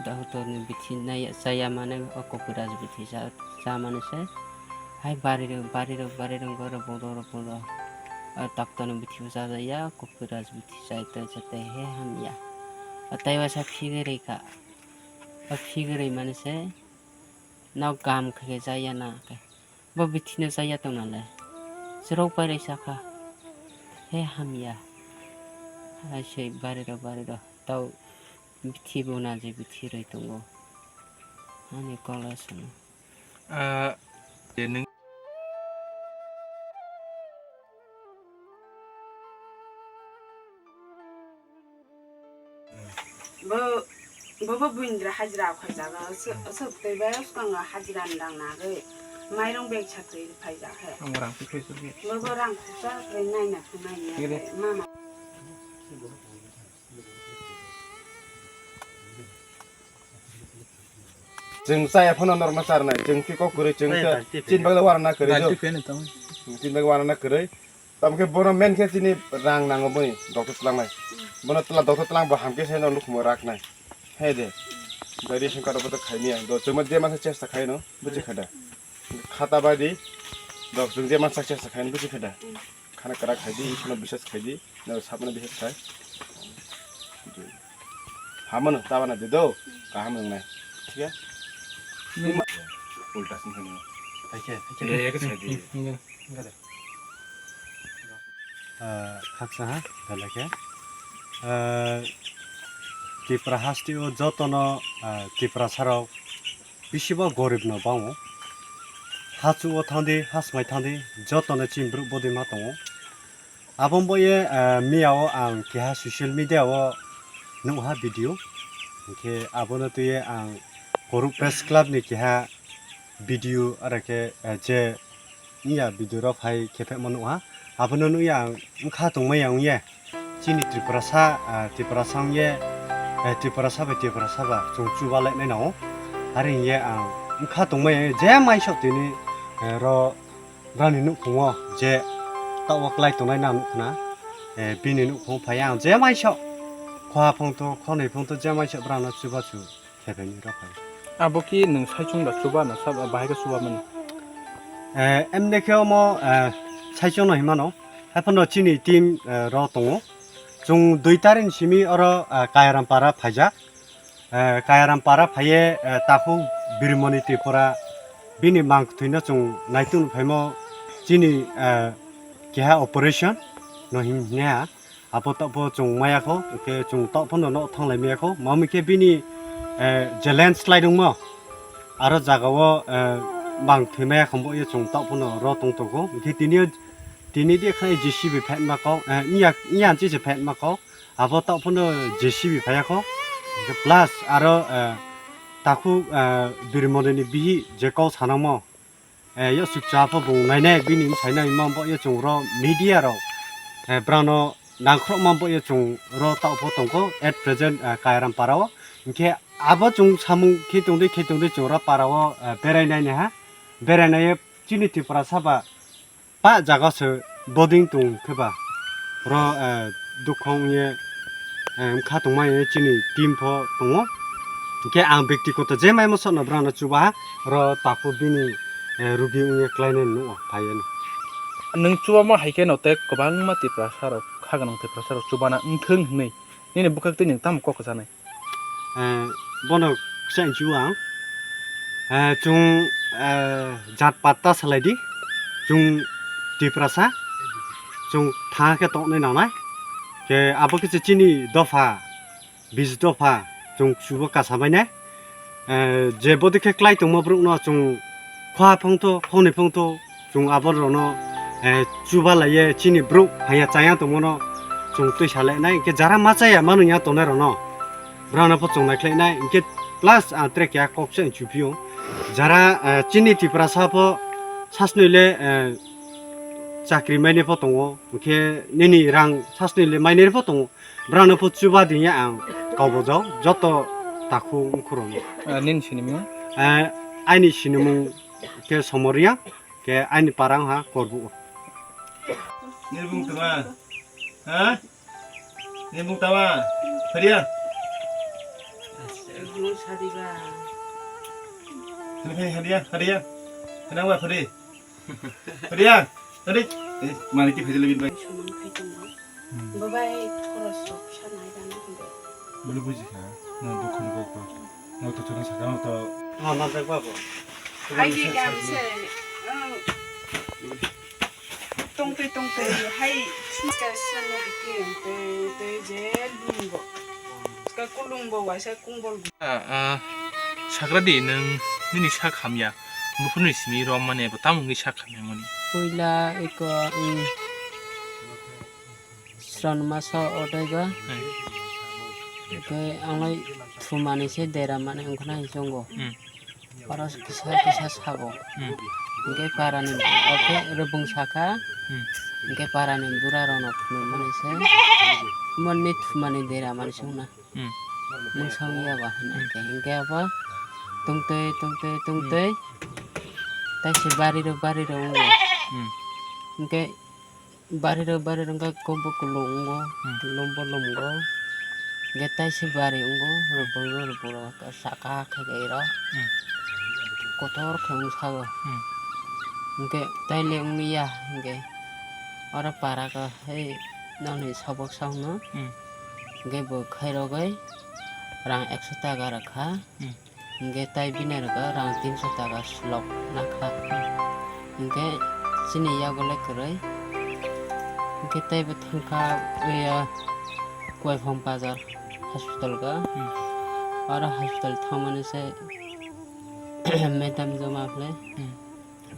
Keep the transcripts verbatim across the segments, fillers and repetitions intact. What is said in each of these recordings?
Doctor ni bithi nai chaya mane o Kokiraj bithi cha, cha mane se. Hai bari rw, bari rw, bari rw, goro bodo, ro bodo. O doctor ni bithi bo cha ya, Kokiraj bithi chai te, chai te, he hamya. O tei waisa phigwi rwi kha. O phigwi rwi mane se. Nok gam khe chaya na khe. Bo bithi no chaya tong nale. Chwrok pai rwi cha kha. He hamya. Hai se bari rw, bari rw. Tau bithi bo na je bithi rwi tongo. Ani kok le sano. Ah, je nwng Bo, bo, bo buindra hajira khaijaga, aswk, aswk tei bai swkang hajira ni rang nagwi, mairung bag sa twi phaijak he. Ang rang twi phaijak he. Bo, bo rang khuksa twi naina thung naina Gede. Mama. Chwng chaya phano norma charnai, chwng khe kok kwrwi, chwng Chaya khe dal twi chini phai. Bagwi warna kwrwi Dal jo. Twi phai no tamo. Chini bagwi warna kwrwi. Tamo khe bono men khe chini rang nango boni doctor tlangnai. Bono tla doctor tlang bo hamkhe se no nukhungo raknai. He de. Bai ration card bo to khaini ang. Do chwma je masa chesta khaino, buji khada. Khata bai di. Dok chwng je masa chesta khaino, buji khada. Khana kwrak khai di, isino bisas khai di, no sabno bisas khai. Hamano tabana de do, kaham wngnai. Thik ya? Ulta sing khani. Thik ya, thik ya. Ek sai di. Ah, khaksa ha, belai khe. Ah, Tripura hasteo jotono, ah, Tiprasarok bisiba gorib no bango. Hachu o thangdi, hasmai thangdi, jotono chini borok bodi ma tongo. Abo bo ye, ah, miya o ang keha social media o nukha video. Hwnkhe abono twiwi ang Koruk Press Club ni keha video, aro khe, ah, je miya video rok phai khe phekma nukha. Abono nukya ang wngkha tongmaya wngya. Chini Tiprasa, ah, Tiprasa wngye, eh, Tiprasa bai Tiprasa ba chwng chuba lainai nango. Are hwnkhe ang wngkha tongmaya je maisok tini, eh, ro brani nukhungo je taoh o klai tongnai nang nukhna, eh, bini nukhungo phai ang je maisok khoha phongtho, khonoi phongtho je maisok brano chuba chu. Khe bini rok hai. Abo ki nwng saichung da chuba na sab bahai khe chuba mani? Eh, M D K omo, eh, saichung no hinmano. Haiphano chini team, eh, ro tongo. Chwng dui tarik ni simi oro, eh, Kayaram para phaijak. Eh, Kayaram para phaiye, eh, takhuk Birmoni Tripura bini mang thwino chwng naitung phaimo chini, eh, keha operation no hin hwnyaha. Abo tokpho chwng maya kho, hwnkhe chwng tokphano no thanglai maya kho. Mamwi khe bini, eh, je landslide wngmo, aro jagao, eh, bang thwi maya kho, bo ye chwng tokphano ro tong tongo. Hwnkhe tini, tini de khe J C B phaima kok, eh, iya, iya hinwi se phaima kok. Abo tokphano J C B phaiya kho. Hwnkhe plus aro, eh, takhuk, eh, Birmoni ni bihik je kok sanamo. Eh, yosuk cha pho bung nainai bini bwsai nai ma bo ye chwng ro media rok, eh, brano nangkhrok ma bo ye chwng ro tao pho tongkho at present, eh, Kairam para o. Hwnkhe abo chwng samung khe tongdi khe tongdi chwng ro para o, eh, berai nai ha. Berai nai chini Tripura saba pa jaga se boding tong khe ba. Ro, eh, dukho wngye, eh, wngkha tongma ye chini team pho tongo. Hwnkhe ang bektigoto je mai mosokno brano chubaha, ro takhuk bini, eh, rugi wngye klainani nugo phaiya no. Nwng chubama hai khe no tei kwbangma Tiprasa rok, kha gwnang Tiprasa rok chubana wngthwng hwnwi nini bwkhak twi nwng tamo kok kwchanai? Eh, bono kisa inchu ang. Eh, chwng, eh, jat pat ta salai di. Chwng Tiprasa. Chwng tha khe toknai nangnai. Khe abo khe se chini dopha, bis dopha, chwng chubo kasa bainai. Eh, je bodi khe klai tongma borok no chwng khoha phongtho, khonoi phongtho, chwng abo rokno, eh, chuba laiye chini borok haya chaya tongmano chwng twi sa lainai, hwnkhe jara ma chaya manu ya tongnai rokno, brano pho chwng naikhlainai, hwnkhe plus ang tere keha kok se chupio, jara, eh, chini Tiprasa pho sasnoi le, eh, chakri maini pho tongo, hwnkhe nini rang sasnoi le maini pho tongo, brano pho chuba diya ang kau bojao joto takhuk wngkhorok. Ah, nini sinimung? Eh, aini sinimung khe Somoriya, khe aini parang ha Korbu. Nini bung tama? Ha? Nini bung tama? Phariya? Hunu sadiba. Hadi, hadi, hadi, hadi. Hadi, hadi. Hadi. Eh, mari ki phajile bin bai. Suman khai tongma. Hmm. Babai khorok sok sanai dana hinde. Bulu buji kha. No dukhu ni kok. No to chori sakha no to. Ha, ma dak babo. Hai ki gam se. Tongtwi tongtwi hai sika sano iki tei tei je lungbo. Sika kulungbo waisa kungbol. Ah, ah, sagra di nwng nini sak hamya. Buphurni simi rom mane bo tamo wngwi sak hamya mani. Puila iko, mm, Sron masa odai ba. Hmm. Ke anglai thumani se dera mane wngkhana hinwi tongo. Hmm. Oro kisa kisa sabo. Hmm. Hingke parani, oke, rebung saka. Hmm. Hingke parani bura rokno phunukmani se. Monni thumani dera mani se wngna. Hmm. Mungsa wngya ba hwnwi. Hmm. Hingke abo tongtwi, tongtwi, tongtwi. Hmm. Taisi bariro, bariro wngya. Hmm. Hingke Bariro, bariro wngkha kobok kolok wngo, hmm, lombo lomgo, hingke taisi bari wngo, rwbwngno rwbwngno saka khe iro, hmm, kotor khe wngsago. Hmm. Hingke taile wngliya, hingke oro para khe hai nokni sobok songno, hmm, hingke bo khairogwi rang ekso taka rwkha. Hmm. Hingke tai bini rwkha rang tinso taka slok nakha. Hingke chini yago le kwrwi. Hingke taibo thangkha, iya, Koiphang bazar hospital ga. Hmm. Oro hospital thangmani se madam joma phle. Hmm.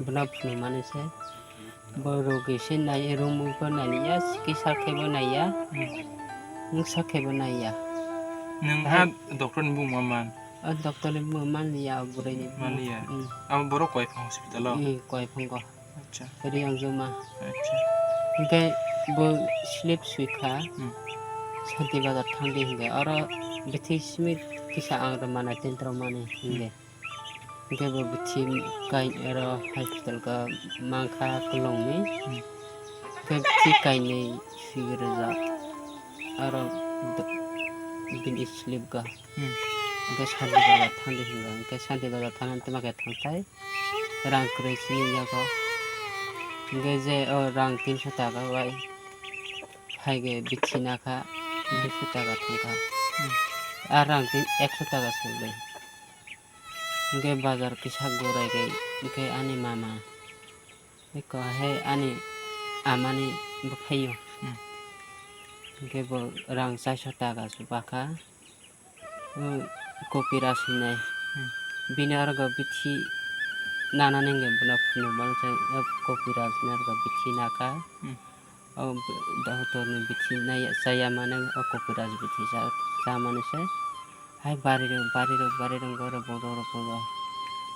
Bono phunukmani se. Bo rogi se nai, room bo nai ya, kisa khe bo nai ya. Hmm. Nwng sa khe bo nai ya. Nwng ha doctor ni bumung ma man? O doctor ni bumung man ya, bwrwi ni bumung. Man ya. Hmm. Abo borok Koiphang hospital o? Hmm, Koiphang o. Acha. Riyang joma. Acha. Hingke bo slip sui kha. Hmm. Santi bazar thang di hingke. Oro bithi simi kisa ang rw mane tentro mani hingke. Hmm. Hingke bo bithi kai oro hospital ga mankha kwlwngwi. Hmm. Hingke bithi kainwi swi rijak. Oro do-, bini slip ga. Hmm. Hingke Santi bazar thangdi hingo. Hingke Santi bazar thangna tuma khe thangthai. Rang kwrwi sini yago. Hingke je o rang tinso taka bai. Phaikhe bithi nakha. Tinso taka thangkha. Hmm. A rang tin ekso taka songdi. Hingke bazar kisa gorai khe, hingke ani mama, eko he ani amani bwphaio. Hmm. Hingke bo rang chaisa taka se bakha. Hmm, Kopiraj hinai. Hmm. Bini oro bithi nanani hingke bono phunukmani se, o Kopiraj ni oro bithi nakha. Hmm. O doctor ni bithi nai chaya mane o Kopiraj bithi cha, cha mani se. Hai bari rw, bari rw, bari rw, goro bodo rw bodo.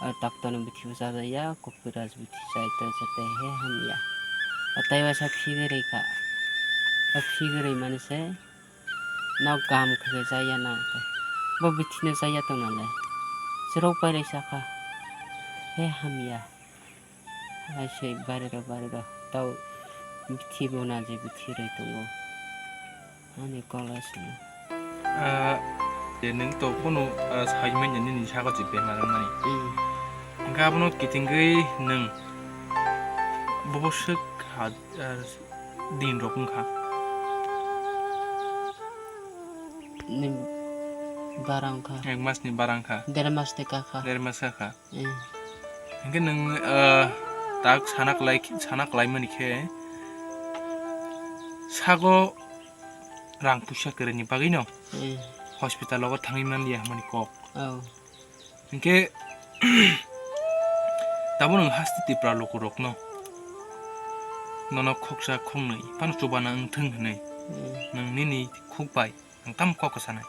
O doctor ni bithi bo cha ya, Kopiraj bithi chai to chate he hamya. O tai waisa phigwi rwi kha. O phigwi rwi mani se. Nao kam khe chaya na khe. Bo bithi no chaya tong nale. Chwrok pai rwi cha kha. He hamya. Hai se bariro, bariro. Tao bithi bo na je bithi rwi tongo. Ani kola sini. Ah, je nwng to kunu, ah, sai manya nini saka je bemar wngmani. Hmm. Hingke abono kitingwi nwng bobo swk ha, ah, din rok wngkha. Ni bara wngkha. Ek mas ni bara wngkha. Der mas ni kakha. Der mas kakha. Eh. Hingke nwng, eh, tak sana kwlai, sana kwlai mani khe sago rang puisa kwrwini bagwi no, eh, hospital o thangwi man liya hwnmani kok. Oh. Hingke, tamo nwng haste Tipra lukurokno, nono khoksa khoknwi phano chubana wngthwng hwnwi, hmm, nwng nini khuk bai ang tamo kok kwsanai.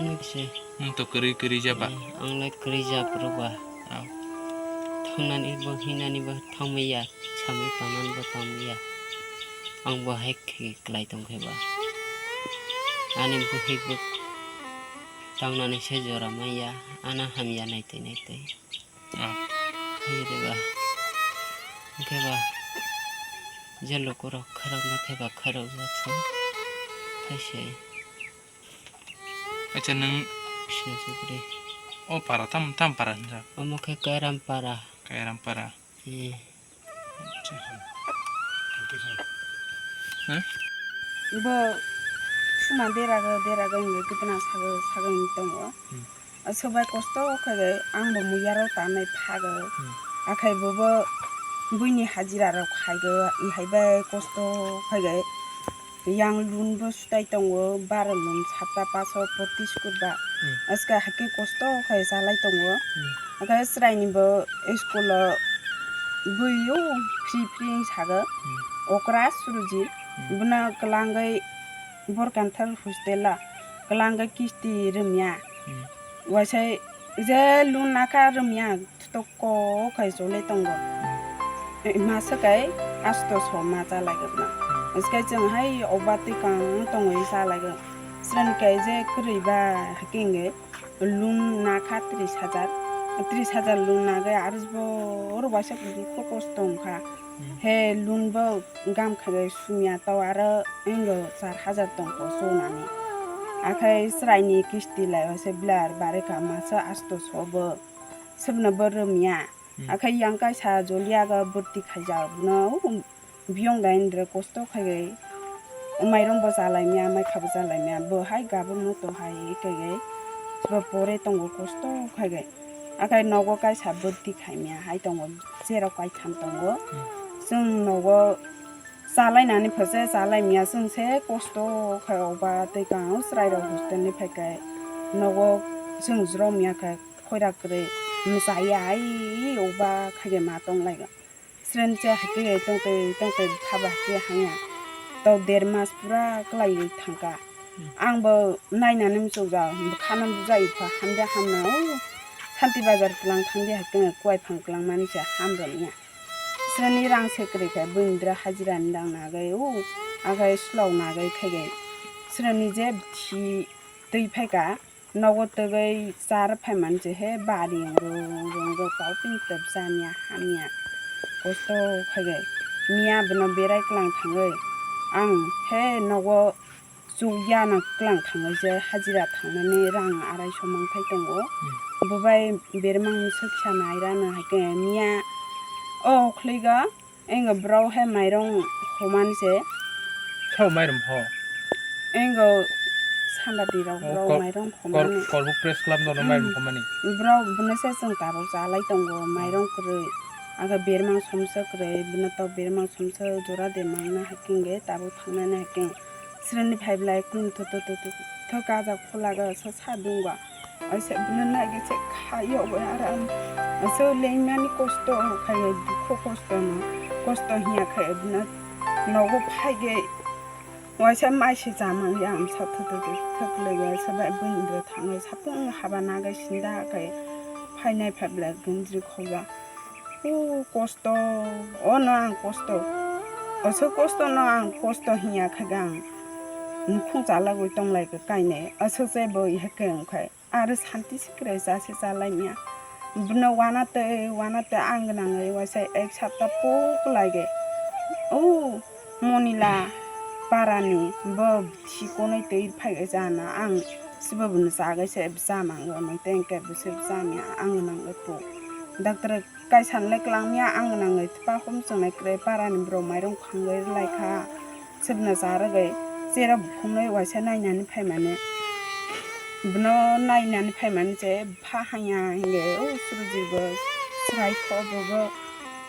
Nwng khe se. Nwng to kwrwi kwrwi jaba. Eh, ang lai kwrwi jab rwba. Oh. Thangnani bo hinani bo thangmaya, samwi tongnani bo tongmaya. Ang bo hai khe kwlai tongkhe ba. Ani bwkhwi bo tangnani se jora maya, ano hamya naitwi naitwi. Ah. Hai re ba. Hwnkhe ba, je lukurok khairokno khe ba khairokjak se. Kaisa. Acha, nwng Biswanath Chowdhury. O para tam, tam para hinjak? Omo khe Kairam para. Kairam para. Hmm. Acha. Huh? Bo suma derago, derago hinwi kitna sago, sago hinwi tongo. Hmm. Sobai kosto khagai, ang bo muya rok tanai phago. Hmm. Akhai bobo buini hajira rok khaigo, hai bai kosto khagai. Yang loan bo sutai tongo, baro loan sapta paso porti sukur ba. Hmm. Aska hakhe kosto khai salai tongo. Hmm. Akhai chwraini bo school o bui o free free wng sago. Hmm. Okra Surujit. Hmm. Bono kwlangwi Borkanthal hostel o kwlangwi kisti rwmya. Hmm. Waisa je loan nakha rwmya, toko khai choli tongo. Hmm. Masa kai asto so ma chalai gabna. Hmm. Iskai chwng hai oba twi kang tongwi chalai go. Sren kai je kwrwi ba hakinge loan nakha tris hajar. Tris hajar loan nagai aro bo oro waisa dukho kosto wngkha. Hmm. He loan bo gam khagai sumya tao aro wngbo char hajar tongkho chonani. Akhai chwraini kisti lai o se blar bare ka masa asto so bo sebno bo rwmya. Hmm. Akhai yang kaisa joliya ga bwrti khaijak bono biyong da indre kosto khaigai. Mairong bo chalai mya, mai kha bo chalai mya, bo hai gabung no to hai kaigai. Bo pore tongo kosto khaigai. Akhai nogo kaisa bwrti khaimya hai tongo, cherok kaitham tongo. Hmm. Chwng nogo chalainani phaise chalaimya, chwng se kosto khai oba tei kang chwrairok hostel ni phaikai nogo chwng jrom ya kha khoira kwrwi mchaya ai oba khaike ma tonglaiga. Sren che hakhe tongtwi tongtwi thaba hakhe hangya. To der mas pura kwlaiwi thangka. Hmm. Ang bo nainani muchukjak, bwkhano bujai pha, hamya hamya, o Santi Bazar kwlang thangdi hai khe kuai phang kwlang mani se ham rwmya. Sreni rang se kwrwi khe buini dra hajira ni rang nagai, o agai slok nagai khe gai. Sreni je bthi twi phaika, nogo twgwi char phaimani se he bari rung rung rung rung tau pini twp chamya hamya kosto khe gai. Miya bono berai kwlang thangwi ang he nogo chukya na kwlang thangwi se hajira thangnani rang arai so mangthai tongo. Hmm. Bo bai bermang swksa nairano hai khe miya o khwlwigo engo borok hai mairong homani se. Sao mairong ho? Engo sambati rok Oh, borok kor-, mairong kor-, homani. Korbuk Press Club no Hmm. mairong homani. Borok bono se chwng tabuk chalai tongo mairong kwrwi. Aga bermang somsa kwrwi, bono to bermang somsa jora de mangna hai khe tabuk thangnani hai khe. Sreni phai belai kun tho tho tho tho tho kaja khula ga sa sa dungba. Aisa bini nagi se khayo bo aram. Aisa lengmani kosto khayo dukho kosto no. Kosto hiya khayo bini nogo phaige. Waisa mai se chamang ya am sa tho tho tho tho khlaiga sa bai bini dra thangai sapung haba nagai sinda khai phainai phabla gunjri khoga. O kosto, ono ang kosto. Oso kosto no ang kosto hinya khaga ang. Mukhung chalagwi tonglai kha kainai. Oso se bo ihe khe wngkhai. Aro santi sikre cha se chalai mia. Bwno wana tei, wana tei ang gwnangwi waisa ek sapta puk lai ge. O Monila parani bo si konai tei phai jana ang sibo bwno chagai se bwsa mango nai tei hwnkhe bwsa bwsa mia ang gwnangwi puk. Doctor Kaisa le kwlangya ang nangwi tpa hum chwngnai kwrwi parani borok mairung khangwi rwlai kha. Sebna cha rwgwi cherok bukhuknwi waisa nainani phaimani. Bwno nainani phaimani se bwkha hanya hinwi o Surjit bo chwrai kho bo bo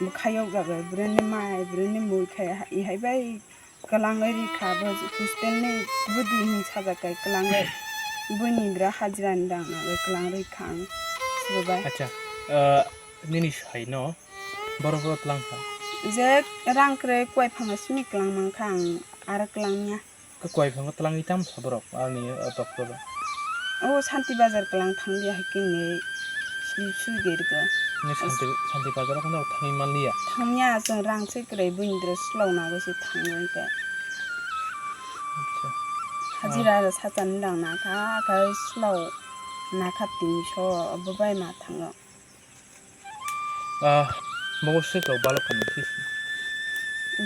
bwkha yokjagwi bwrwini mai bwrwini mui khai ihai bai Kwlangwi rikha bo hostel ni bwdwi hin sajak kai kwlangwi buini bwra hajira ni rang nangwi kwlangwi rikha ang sibo bai. Acha, ah, nini sai no borok rok twlang kha? Je rang kwrwi kwai phano simi kwlang mankha ang aro kwlangya. Khe kwai phango twlangwi tamo sa borok ani, ah, doctor rok? O Santi Bazar kwlang thangdi hai khe nwi sui sui gergo. Nini Santi, Santi Bazar o kheno thangwi manliya? Thangya, chwng rang se kwrwi buini dre slow nagwi se thangwi khe. Acha. Hajira ah. Aro sachani rang nakha, khe slow nakha tinso, bo bai ma thango. Ah, bo se kwrwi balok kha nini sisi?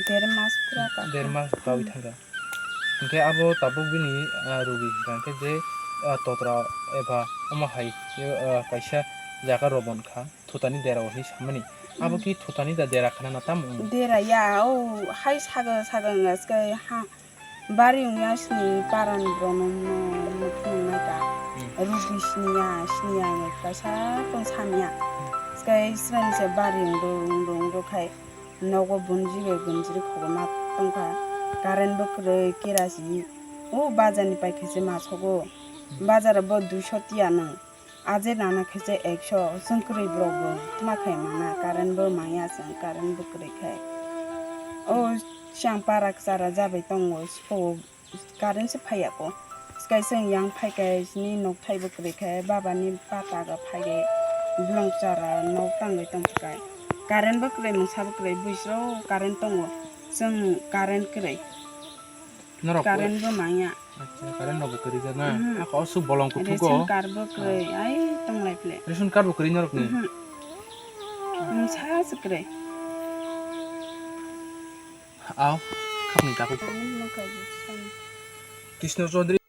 Der mas pura ka. Der mas kawi thangkha. Hwnkhe abo tabuk bini, ah, rugi hwnkha hwnkhe je, ah, totra eba omo hai, ah, kaisa jaga robon kha, thutani dera o hinwi samani. Abo ki thutani da dera khana na tamo wng? Dera ya, o hai saga saga wngya, swkhe ha, bari wngya sini paran borok no, no, no phunuknai ka. Hmm. Rugi siniya, siniya wngwi kaisa tong samya. Swkhe swrani se bari wngdo, wngdo, wngdo khai. Nogo bunji bai bunjiri khogoma tongkha. Current bo kwrwi, kerasi. O bazar ni paikhe se masogo. Bazar bo duiso tiya nang. Aje nana khe se ekso. Chwng kwrwi borok bo tma khai mana. Current bo maya chwng, current bo kwrwi khai. O chang para kwchara jabai tongo. Spo Current se phaiya ko. Swkhe chwng yang phai khe chini nok thai bo kwrwi khe, baba ni pata ga phai khe, bolong chara nok tangwi tong khe. Current bo kwrwi, mungsa bo kwrwi, bwswk current tongo. Chwng current kwrwi. Norok Current bo manya. Acha, current rok bo kwrwi jak na? Mhm. Ako aswk bolong kuthuk Ration o. Card bo kwrwi, ai tong lai phle. Ration card bo kwrwi norok ni? Mhm. Mungsa se kwrwi. Aw, khakni takhuk. Ani mokha jisani. Krishna Chaudhary.